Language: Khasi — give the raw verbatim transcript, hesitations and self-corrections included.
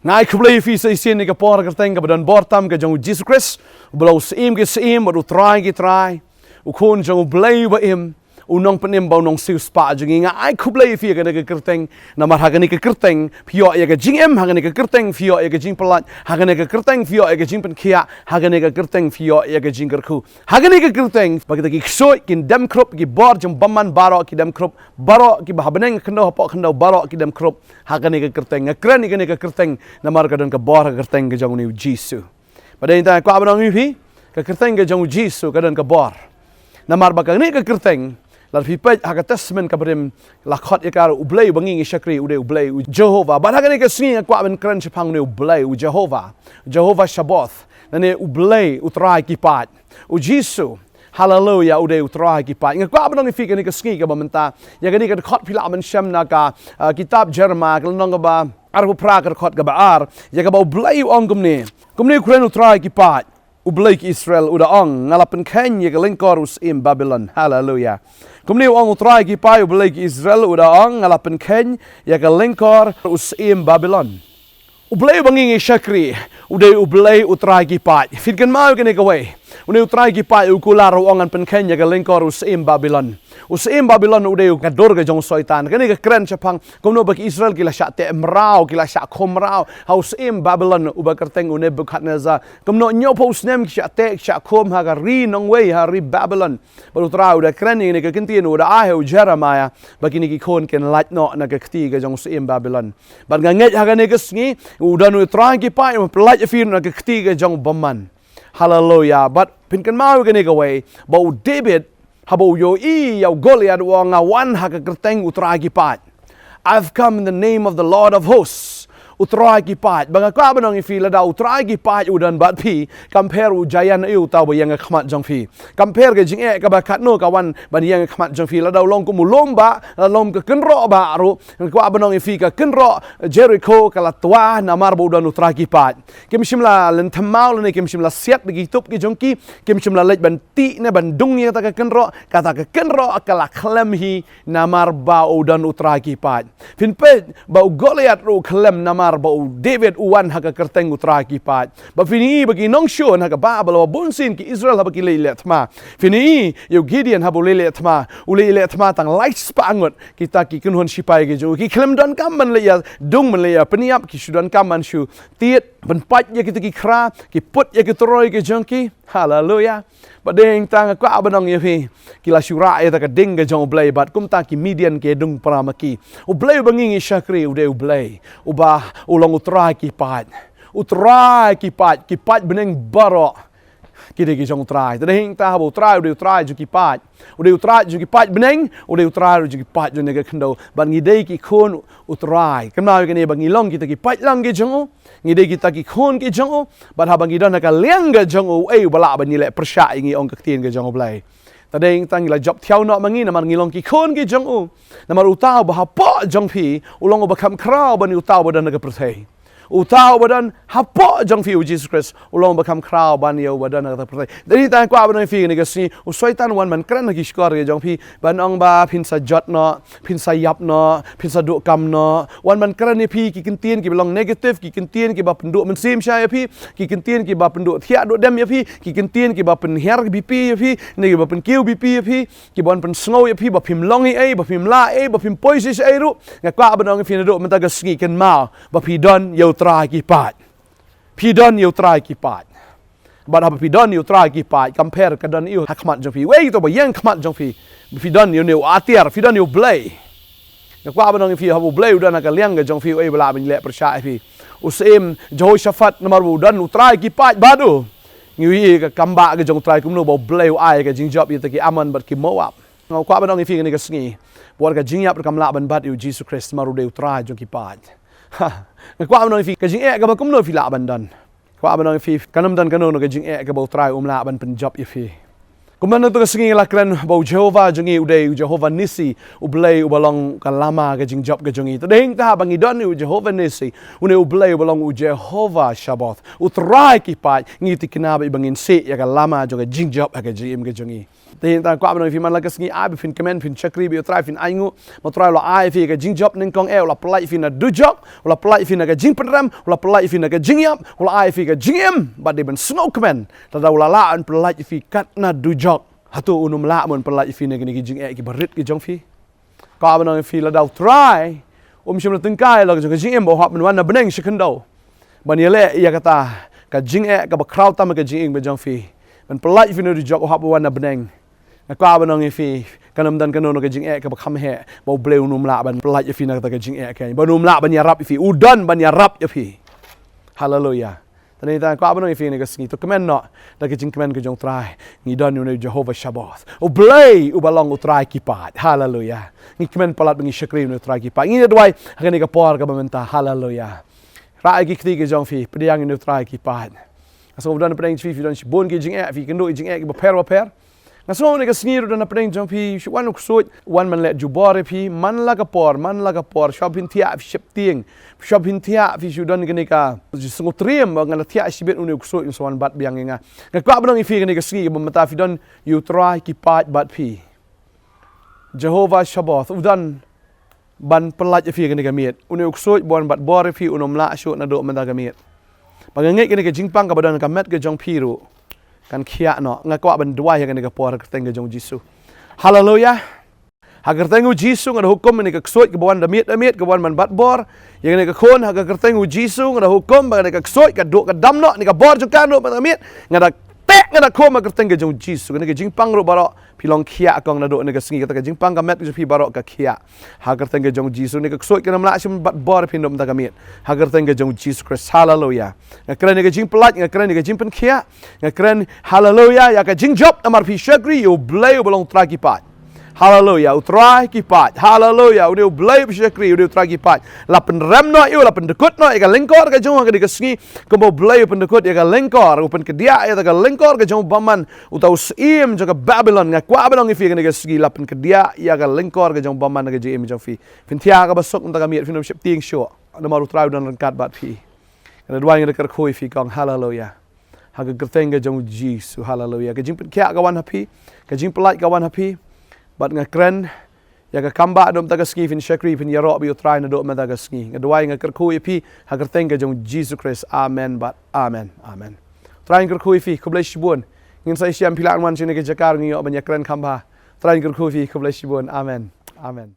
Nga ai khublei ïa phi sa shisien ïa ka por kyrteng kaba don bor tam ka jong u Jisu Khrist, uba long u Syiem ki syiem bad u Trai ki trai, u Khun jong u Blei uba im, u Nongpynim bad u Nongsiewspah jong ngi. Nga ai khublei ïa phi ha kane ka kyrteng, namar ha kane ka kyrteng phi ïoh ïa ka jingim, ha kane ka kyrteng phi ïoh ïa ka jingpyllait, ha kane ka kyrteng phi ïoh ïa ka jingpynkhiah, ha kane ka kyrteng phi ïoh ïa ka jingkyrkhu. Ha kane ka kyrteng ba kita ki ksuid kin dem khrup, ki bor jong bymman baroh ki dem khrup, baroh kiba ha bneng, khyndew hapoh khyndew, baroh ki dem khrup. Ha kane ka kyrteng, nga kren ïa kane ka kyrteng namar ka don ka bor ha ka kyrteng ka jong une u Jisu. Bad dei nangta nga kwah ban ong ïa phi, ka kyrteng ka jong u Jisu ka don ka bor. Namar ba kane ka kyrteng, lada phi peit ha ka Testament kaba rim, la khot ïa ka ruh u Blei uba ngi ngi shakri, u dei u Blei, u Jehobah. Bad ha kane ka sngi nga kwah ban kren shaphang une u Blei, u Jehobah, Jehobah Sabaoth, lane u Blei u Trai ki paid. U Jisu, haleluia, u dei u Trai ki paid. Nga kwah ban ong ïa phi kane ka sngi kaba mynta, ïa kane ka dkhot phi lah ban shem na ka, ah, kitab Jeremaïah, ka lynnong kaba arphew phra, ka dkhot kaba ar, ïa kaba u Blei u ong kumne. Kumne u kren u Trai ki paid, u Blei ki Israel, u da ong, nga la pynkheiñ ïa ka lyngkor u syiem Babilon. Haleluia. Kumne u ong u Trai ki paid, u Blei ki Israel, u da ong, nga la pynkheiñ ïa ka lyngkor u syiem Babilon. U Blei uba ngi ngi shakri, u dei u Blei u Trai ki paid. Phin kynmaw ïa kane kawei. Une u Trai ki paid u kular, u ong, ngan pynkheiñ ïa ka lyngkor u syiem Babilon. U syiem Babilon u dei u ka dur ka jong u Soitan. Kane ka kren shaphang kumno ba ki Israel ki la shah teh mraw, ki la shah khum mraw ha u syiem Babilon uba kyrteng u Nebukhadnessar. Kumno hynñiewphew snem ki shah teh, ki shah khum ha ka ri nongwei, ha ri Babilon. Bad u Trai u da kren ïa kane ka ktien, u da ai ha u Jeremaïah ba kine ki khun kin lait noh na ka kti ka jong u syiem Babilon. Bad nga ngeit ha kane ka sngi u don u Trai ki paid uba pynlait ïa phi na ka kti ka jong u bymman. Haleluia. Bad phin kynmaw ïa kane kawei, ba u David, haba u ïohi ïa u Goliath, u ong, nga wan ha ka kyrteng u Trai ki paid. I've come in the name of the Lord of hosts. U Trai ki paid. Ba nga kwah ban ong ïa phi, lada u Trai ki paid u don bad phi, kam pher u giant aïu uta uba ïeng ha khmat jong phi. Kam pher ka jingeh kaba katno ka wan ban ïeng ha khmat jong phi. Lada u long kum u lum bah, lada long ka kynroh bah ruh, nga kwah ban ong ïa phi, ka kynroh Jericho ka la twa namar ba u don u Trai ki paid. Kim shym la lynthem maw lane kim shym la siat da ki tup ki jong ki, kim shym la leit ban tih ne ban dung ïa kata ka kynroh, kata ka kynroh ka la khlem hi namar ba u don u Trai ki paid. Phin peit ba u Goliath ruh u khlem namar ba u David u wan ha ka kyrteng u Trai ki paid. Ba phin i ba ki nongshun ha ka Baibl, ba bun sien ki Israel haba ki leit leh thma, phin i ïa u Gideon haba u leit leh thma, u leit leh thma tang lai spah ngut kita ki kynhun sipai ki jong u, ki khlem donkam ban leit ïa dung, ban leit ïa pynïap, ki shu donkam ban shu tied, ban pait ïa kita ki khra, ki put ïa ki turoi ki jong ki. Haleluia. Bad dei nangta nga kwah ban ong ïa phi, ki la shu rah ïa kata ka ding ka jong u Blei, bad kumta ki Midian ki dung para ma ki. U Blei uba ngi ngi shakri u dei u Blei uba u long u Trai ki paid. U Trai ki paid, ki paid bneng baroh ki dei ki jong u Trai. Te dei nangta haba u Trai u dei u Trai jong ki paid, u dei u Trai jong ki paid bneng, u dei u Trai ruh jong ki paid jong kane ka khyndew. Bad ngi dei ki khun u Trai. Kynmaw ïa kane, ba ngi long kita ki paid lang ki jong u, ngi dei kita ki khun ki jong u. Bad haba ngi don ha ka liang ka jong u, uei uba lah ban ïaleh pyrshah ïa ngi, ong ka ktien ka jong u Blei. Te dei nangta ngi la jop thiaw noh ma ngi namar ngi long ki khun ki jong u. Namar uta uba hapoh jong phi u long uba kham khraw ban ïa uta uba don ha ka pyrthei. Uta uba don hapoh jong phi, u Jisu Khrist, u long uba kham khraw ban ïa uba don ha ka pyrthei. Te dei nangta nga kwah ban ong ïa phi kane ka sngi, u Soitan u wan ban kren ha ki shkor ki jong phi, ban ong ba phin sa jot noh, phin sa ïap noh, phin sa duh kam noh. U wan ban kren ïa phi ki ktien kiba long negative, ki ktien kiba pynduh mynsiem sha ïa phi, ki ktien kiba pynduh thiah duh dem ïa phi, ki ktien kiba pynhiar ki B P ïa phi, ne kiba pynkiew B P ïa phi, kiba wan pynsngew ïa phi ba phim long ei ei, ba phim lah ei ei, ba phim poi shi shi ei ruh. Nga kwah ban ong ïa phi naduh mynta ka sngi, kynmaw ba phi don ïa u Trai ki paid. Phi don ïa u Trai ki paid. Bad haba phi don ïa u Trai ki paid, kam pher ka don aïu ha khmat jong phi, uei uta uba ïeng ha khmat jong phi. Phi don ïa une u atiar, phi don ïa u Blei. Nga kwah ban ong ïa phi, haba u Blei u don ha ka liang ka jong phi, uei uba lah ban ïaleh pyrshah ïa phi? U Syiem Jehoshaphat, namar ba u don u Trai ki paid bad u. Ngi ïohi ka kam bah ka jong u Trai kumno ba u Blei u ai ka jingjop ïa kita ki Ammon bad ki Moab. Nga kwah ban ong ïa phi kane ka sngi, ba wat ka jingïap ruh kam lah ban bat ïa u Jisu Khrist namar u dei u Trai jong ki paid. Ha, nga kwah ban ong ïa phi, ka jingeh kaba kumno phi lah ban don? Kwah ban ong ïa phi, kan ym don kano kano ka jingeh kaba u Trai um lah ban pynjop ïa phi. Kumba nangta ka sngi la kren ba u Jehova jong ngi u dei u Jehova Nisi, u Blei uba long ka lama ka jingjop ka jong ngi. Te dei hangta ba ngi don ïa u Jehova Nisi, une u Blei uba long u Jehova Shaboth, u Trai ki paid, ngi thikna ba i ba ngin sih ïa ka lama jong ka jingjop ha ka jingim ka jong ngi. Te hangta kwah ban ong ïa phi man la ka sngi ai ba phin kmen phin shakri ba ïa u Trai phin ainguh. Ba u Trai u la ai ïa phi ka jingjop nyngkong eh, u la pynlait ïa phi na dujok, u la pynlait ïa phi na ka jingpynrem, u la pynlait ïa phi na ka jingïap, u la ai ïa phi ka jingim ba dei ban sngewkmen. Lada u la lah ban pynlait ïa phi kat na dujok, hato un ym lah ban pynlait ïa phi na kine ki jingeh kiba rit ki jong phi? Kwah ban ong ïa phi lada u Trai um shym la tyngkai la ka jong ka jingim ba u hap ban wan na bneng shi khyndew ban ïaleh ïa kata ka jingeh kaba khraw tam ha ka jingim ka jong phi, ban pynlait ïa phi na dujok, u hap ban wan na bneng. Nga kwah ban ong ïa phi, kan ym don kano kano ka jingeh kaba kham heh ba u Blei un ym lah ban pynlait ïa phi na kata ka jingeh, kan ba un ym lah ban ïarap ïa phi, u don ban ïarap ïa phi. Haleluya. Te nangta kwah ban ong ïa phi kane ka sngi, to kmen noh da ka jingkmen ka jong u Trai. Ngi don ïa une u Jehova Shaboth, u Blei uba long u Trai ki paid. Haleluya. Ngi kmen palat ba ngi shakri ïa une u Trai ki paid. Ngi ïa duwai ha kane ka por kaba mynta. Haleluya. Rah ïa ki kti ki jong phi, pdiang ïa une u Trai ki paid. Nga sngew ba don hapdeng jong phi, phi don shibun ki jingeh, phi kynduh ïa ki jingeh kiba pher ba pher. Nga sngew kane ka sngi ruh don hapdeng jong phi, shu wan u ksuid, wan ban leh jubor ïa phi man la ka por, man la ka por, shuwa phin thiah phi sheptieng, shuwa phin thiah phi shu don kane ka sngewtriem ba nga la thiah shibit une u ksuid, nga sngew wan bat biang ïa nga. Nga kwah ban ong ïa phi kane ka sngi kaba mynta, phi don ïa u Trai ki paid bad phi. Jehova Shaboth u don ban pynlait ïa phi ha kane ka miet. Une u ksuid ba wan bat bor ïa phi un ym lah shuh naduh mynta ka miet. Ba nga ngeit kane ka jingpang kaba don ha ka met ka jong phi ruh kan khiah noh. Nga kwah ban duwai ha kane ka por ha ka kyrteng ka jong u Jisu. Haleluya. Ha ka kyrteng u Jisu nga da hukum ïa kane ka ksuid kaba wan da miet da miet, kaba wan ban bat bor ïa kane ka khun. Ha ka kyrteng u Jisu nga da hukum ba kane ka ksuid ka duh ka dam noh, kane ka bor jong ka naduh mynta ka miet. Nga da teh, nga da khum ha ka kyrteng ka jong u Jisu. Kane ka jingpang ruh baroh phi long khiah kong naduh kane ka sngi, kata ka jingpang ka met ka jong phi baroh ka khiah. Ha ka kyrteng ka jong u Jisu, kane ka ksuid kan ym lah shuh ban bat bor ïa phi naduh mynta ka miet. Ha ka kyrteng ka jong u Jisu Khrist. Haleluya. Nga kren ïa ka jingpynlait, nga kren ïa ka jingpynkhiah, nga kren, haleluya, ïa ka jingjop namar phi shakri ïa u Blei uba long u Trai ki paid. Haleluya, u Trai ki paid. Haleluya, u dei u Blei uba shakri, u dei u Trai ki paid. La pynrem noh ïa u, la pyndykut noh ïa ka lyngkor ka jong u ha kane ka sngi, kumba u Blei u pyndykut ïa ka lyngkor, u pynkdiah ïa ka lyngkor ka jong u bymman, uta u syiem jong ka Babilon. Nga kwah ban ong ïa phi kane ka sngi, la pynkdiah ïa ka lyngkor ka jong u bymman ha ka jingim jong phi. Phin thiah kaba suk mynta ka miet, phin ym sheptieng shuh namar u Trai u don ryngkat bad phi. Nga da duwai, nga da kyrkhu ïa phi kong, haleluya. Ha ka kyrteng ka jong u Jisu, haleluya. Ka jingpynkhiah ka wan ha phi, ka jingpynlait ka wan ha phi. Bad nga kren ïa ka kam ba naduh mynta ka sngi phin shakri, phin ïaroh bad ïa u Trai naduh mynta ka sngi. Nga duwai, nga kyrkhu ïa phi ha ka kyrteng ka jong u Jisu Khrist. Amen bad amen. Amen. Trai, nga kyrkhu ïa phi, khublei shibun. Ngin sa ïashem, phi lah wan sha kane ka jaka ruh ngin ïoh ban ïakren kham bha. Trai, nga kyrkhu ïa phi, khublei shibun. Amen. Amen.